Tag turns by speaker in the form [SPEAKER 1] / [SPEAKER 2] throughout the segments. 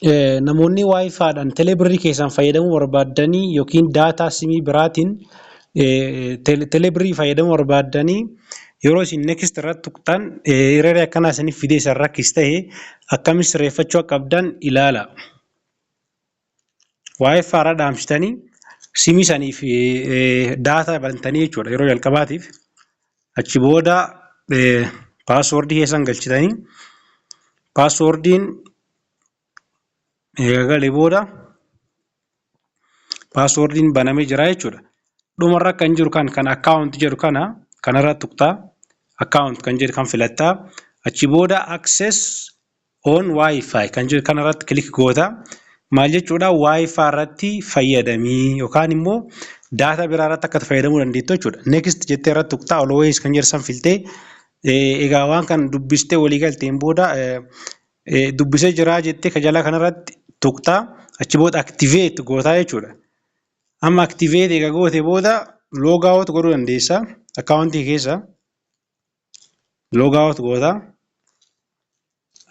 [SPEAKER 1] Namoonni WiFi'dhaan teeleebirrii keessan fayyadamuu barbaaddanii yookiin data SIM biraatiin teeleebirrii fayyadamuu barbaaddanii, yeroo isin next irratti tuqxan error akkanaa isiniif fidee isin rakkis ta'e, akkamitti sirreeffachuu akka qabdan ilaala. WiFi irra dhaamsitanii SIM saniif data bantanii jechuudha yeroo jalqabaatiif. Achi booda password keessan galchitanii, passwordiin eega galee booda passwordiin banamee jira jechuudha. Dhumarra kan jiru kan account jedhu kana kanarra tuqxaa, account kan jedhu kan filattaa, achi booda access on WiFi kan jedhu kanarratti click goota. Maal jechuudha? WiFi irratti fayyadamii yookaan immoo data biraa irratti akka fayyadamuu dandeettu jechuudha. Next jettee irratti tuqxaa, always kan jedhu san filtee, egaa waan kan dubbistee walii galteen booda dubbisee jiraa jettee ka jalaa kanarratti tuqxaa, achi booda activate gootaa jechuudha. Amma activate egaa goote booda log out godhuu dandeessa. Account keessa log out goota.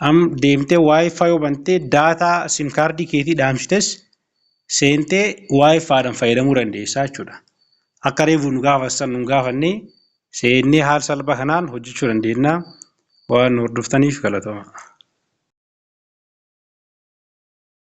[SPEAKER 1] Amma deemtee WiFi yoo bantee data SIM card keetii dhaamsites seentee WiFi'dhaan fayyadamuu dandeessa jechuudha. Akka reefu nu gaafatan nu gaafannee seennee haala salphaa kanaan hojjechuu dandeenya. Waan nu hordoftaniif galatooma.